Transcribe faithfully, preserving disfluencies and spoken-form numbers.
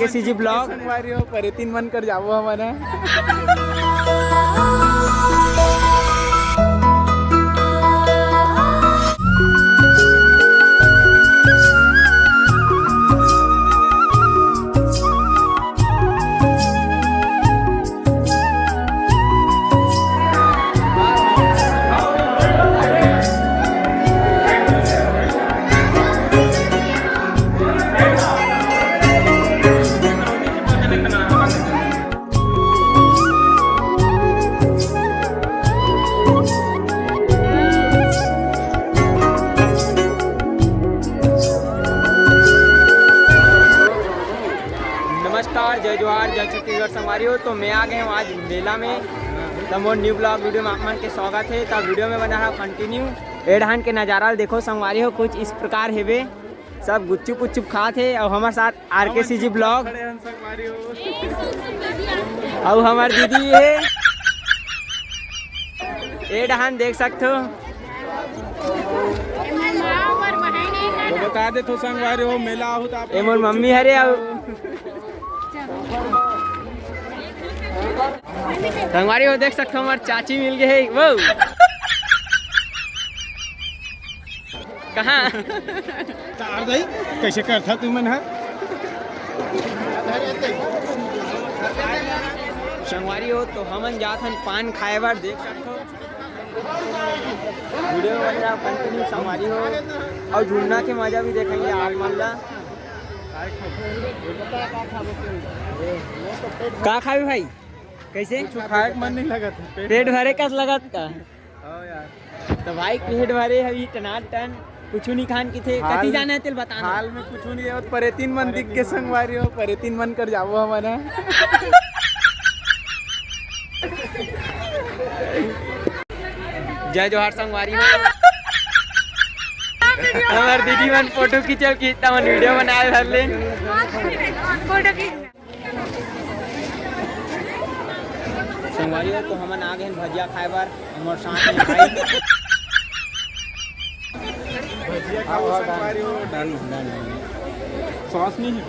CG blog. संगवारी हो, परेतिन मन कर जाबो हमन ह। नमस्कार, जय जोहार, जय छत्तीसगढ़ संगवारी हो। तो मैं आ गए हूँ आज मेला में, तो मोर न्यू ब्लॉग वीडियो में आप मन के स्वागत है। तो वीडियो में बना है कंटिन्यू। ए डहान के नजारा ल देखो संगवारी हो, कुछ इस प्रकार हेबे, सब गुच्चुप उच्चुप खात हे। और हमारे साथ आरकेसीजी ब्लॉग। खड़े हन संगवारी हो। अउ हमर दीदी हे, ए डहान देख सकथो। तो बता देथो संगवारी हो, मेला आहू त आप ए मोर मम्मी हरे। अउ संगवारी हो देख सकथो, हमर चाची मिल गए हे वो। कहाँ? तार दई, कैसे करथा तुमन ह? संगवारी हो, तो हमन जात हन पान खाए बर, देख सकथो। वीडियो वगैरह कंटिन्यू संगवारी हो, और झूलना के मजा भी देखेंगे आप मन ला। का खाबे भाई? कैसे? कुछ खाए के मन नहीं लगत है, पेट पेट भरे कस लगत का? हाँ यार। तो भाई पेट भरे हवी टनाटन, कुछ नहीं खान की थे। हाल कति जाना है तेल बताना। हाल में कुछ नहीं है, परेतिन मन दिख के संगवारी हो, परेतिन मन कर जाबो हमन ह। जय जोहार संगवारी हो। हमार दीदी मन फोटो खींचल की, तमन वीडियो बनाए भर ले। फोटो खींच। संगवारी हो, तो हमन आ गए हैं भजिया खाए बर, हमर साथ में भाई। भजिया खाओ संगवारी हो। Done, done, done. सॉस नहीं है।